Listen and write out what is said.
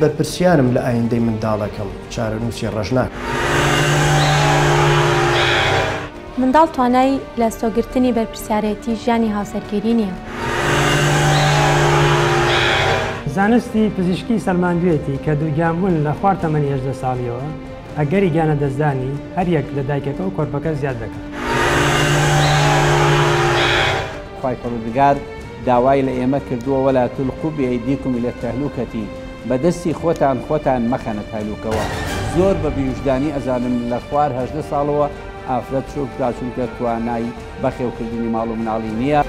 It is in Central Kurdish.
بەرپرسیارم لە ئایندەی منداڵەکەم، چارەنووسی ڕەش ناکەم. منداڵ توانای لە ئەستۆگرتنی بەرپرسیارێتی ژیانی هاوسەرگیری نییە. زانستی پزیشکی سەلماندوێتی کە دووگیانبوون لە خوار تەمەنی 18 ساڵیەوە ئەگەری گیانلەدەستدانی هەریەک لە دایکەکە و کۆرپەکە زیاد دەکات. خوای پەروەردگار داوای لە ئێمە کردووە، ولا تلقوا بایدیکم الی التهلکە، بە دەستی خۆتان خۆتان مەخەنە تهلوکەوە. زۆر بە بیوژدانی ئەزانم لە خوار 18 ساڵەوە ئافرەت شوو بکا چونکە توانای بەخێوکردنی ماڵ و مناڵی نییە.